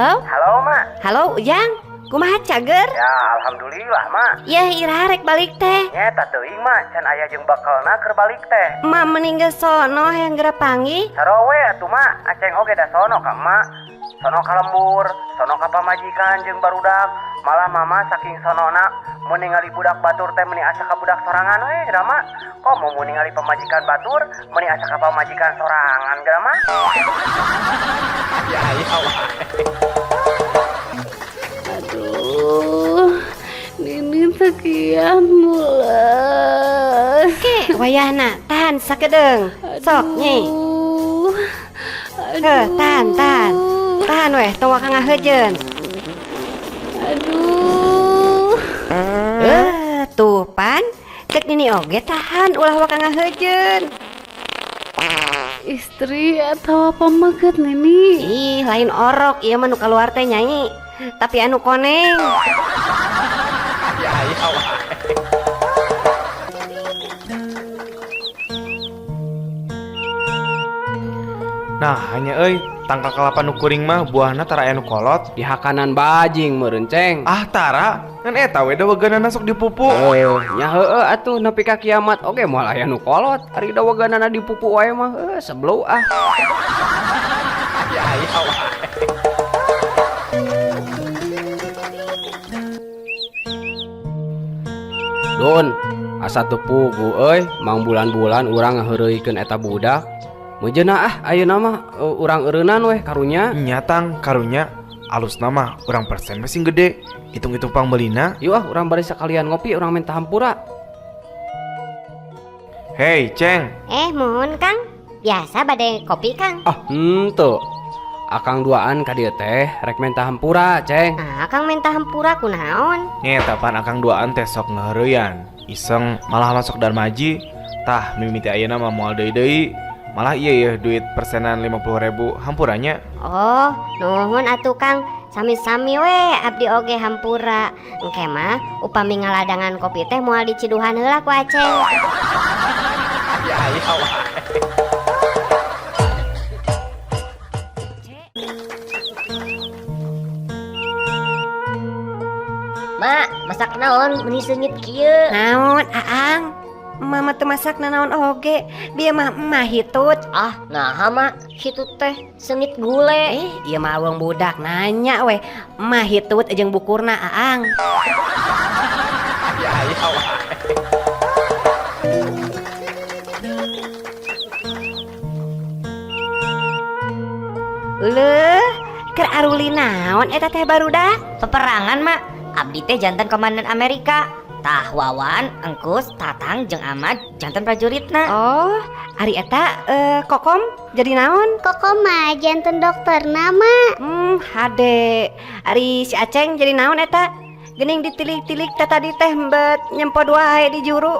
Halo? Halo, Mak. Halo, Ujang. Kumaha cager? Ya, alhamdulillah, Mak. Yah, iraha rek balik teh. Nyeta teuing, Mak, can aya jeung bakalna keur balik teh. Emak meninggal sono hayang geura panggih. Sarowe atuh, Mak. Aceng oge da sono ka emak. Sono ka lembur, sono ka pamajikan jeung barudak. Malah mama saking sonona mun ningali budak batur teh meuni asa ka budak sorangan we geura, Mak. Komo mun ningali pamajikan batur meuni asa ka pamajikan sorangan geura, Mak. Aduh, Nini sekian mules. Ke, wayahna tahan sakedeung. Sok nyi. Aduh. Heh, tahan, tahan. Tahan weh, tong waka ngaheujeun. Aduh. Eh, tuh pan. Cek nini oge tahan ulah waka ngaheujeun. Istri atau pameget Nini? Ih, lain orok ieu mah nu kaluar teh nyai. Tapi anu koneng. Nah, hanya euy, tangkal kelapa nu kuring mah buahna tara aya nu kolot. Di hakanan bajing meureun, Ceng. Ah, tara, ngan eta we daweganana sok dipupu. Oh, nya heueuh atuh nepi ka kiamat oge moal aya nu kolot. Ari daweganana dipupu wae mah heuh seblo ah. Don, asa teu pugu euy, mang bulan-bulan urang ngaheureuykeun eta budak. Mejeuna ah ayeuna mah urang eureunnan weh karunya. Nya tang karunya alusna mah urang persen masih gede. Hitung-hitung pangbeulina. Yuk ah urang bari sekalian ngopi urang minta hampura. Hei, Ceng. Eh, mohon Kang. Biasa bade kopi Kang. Ah, henteu. Akang duaan ka dieu teh rek minta hampura, Ceng. Nah, Akang minta hampura kunaon? Nyeta pan akang duaan teh sok ngaheureyan. Iseng malah masuk darmaji. Tah mimiti ayeuna mah moal deui-deui. Malah iya ya duit persenan 50.000 hampuranya. Oh, nuhun atuh Kang. Sami-sami we abdi oge hampura. Engke mah upami ngaladangan kopi teh moal diciduhan heula ku Aceng. Mak, masak naon meni seungit kieu? Naon, Aang? Mama teu masak nanaon oge. Bieu mah emah hitut. Ah, naha mak, hitut teh seungit gule. Eh, ieu mah awang budak nanya weh. Emah hitut jeung bukurna, Aang. Leuh, keur aruli naon eta teh barudak? Peperangan, Mak. Abdi teh jantan komandan Amerika. Tah Wawan, Engkus, Tatang jeung Ahmad jantan prajuritna. Oh, ari eta Kokom jadi naon? Kokom mah jantan dokter nama. Hade. Ari si Aceng jadi naon eta? Gening ditilik-tilik teh tadi teh mbet nyempod wae di juru.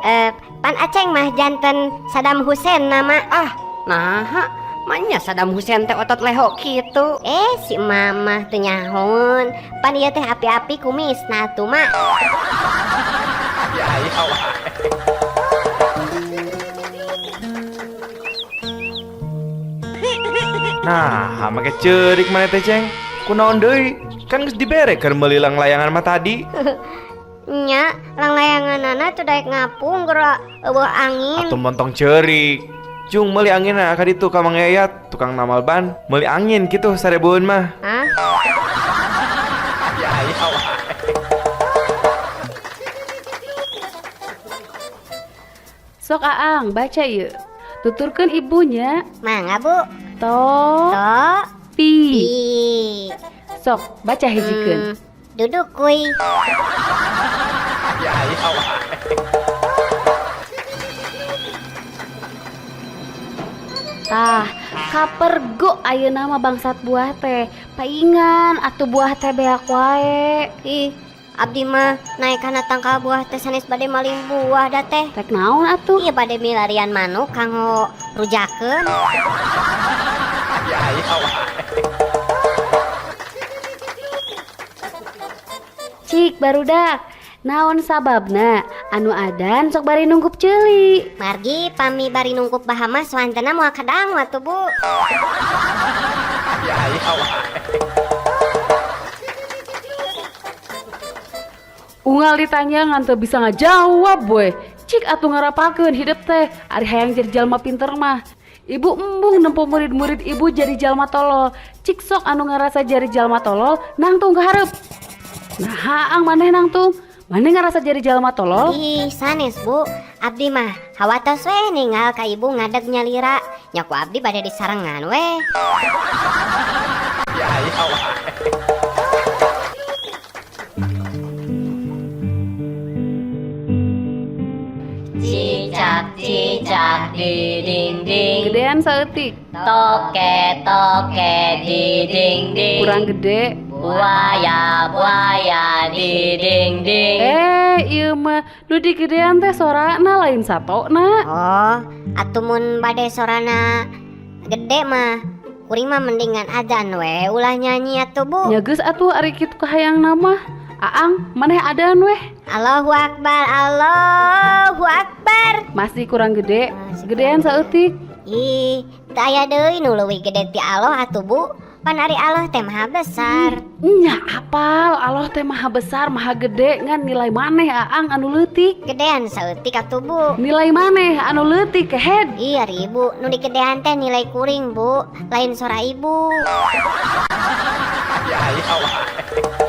Pan Aceng mah jantan Saddam Hussein nama. Ah, naha manya Saddam Hussein teh otot leho kitu. Eh, si mama teu nyahoun. Pan ieu teh api-api kumis nah atuh mak. Nah, make ceurik maneh teh, Ceng. Kunaon deui? Kan geus dibere keur meuli langlayangan mah tadi. Nya, langlayanganana teu daek ngapung geura eueuh angin. Atuh montong ceurik. Jung meuli anginna ka ditu ka Mang Yayat, tukang namal ban. Meuli angin kitu sarebueun mah. Hah? Sok Aang baca yuk. Tuturkeun ibunya. Mangga, Bu. To. To. Pi. Pi. Sok baca hijikeun. Duduk kuy. Tah, kapergo ayeuna mah bangsat buah teh. Paingan atuh buah teh beak wae. Ih, abdi mah naik kana tangkal buah teh sanes bade maling buah da teh. Rek naon atuh? Iya bade milarian manuk kanggo rujakeun. Cik barudak. Naon sababna anu adan sok bari nungkup ceuli. Margi pami bari nungkup Bahamas wantena moal kadang atuh Bu. Unggal ditanya ngan teu bisa ngajawab we. Cik atuh ngarapalkeun hidep teh, ari hayang jadi jalma pinter mah. Ibu embung nempo murid-murid ibu jadi jalma tolol. Cik sok anu ngarasa jadi jalma tolol, nangtung ka hareup. Naha Ang maneh nangtung? Maneh ngarasa jadi jalma tolol? Ih, sanes Bu. Abdi mah hawatos we ninggal ka ibu ngadeg nyalira. Nya ku abdi bade disarengan we. Cicak cicak di dinding. Gedean saeutik. Toke toke di dinding. Kurang gede. Buaya buaya di dinding. Eh, ieu mah nu digedean teh sorana lain satona. Oh, atuh mun bade sorana gede mah kuring mah mendingan adzan we ulah nyanyi atuh Bu. Nya geus atuh ari kitu kahayangna mah. Aang, maneh adan weh. Allahu Akbar, Allahu Akbar. Masih kurang gede. Masih Gedean kurang saeutik. Ih, teu aya deui nu leuwih gede ti Allah atuh Bu. Pan ari Allah teh maha besar. Nya apal Allah teh maha besar, maha gede ngan nilai maneh Aang anu leutik. Gedean saeutik atuh Bu. Nilai maneh anu leutik kehed. Ih, ari ibu, nu digedean teh nilai kuring Bu, lain sora ibu. Ya, ya, wah.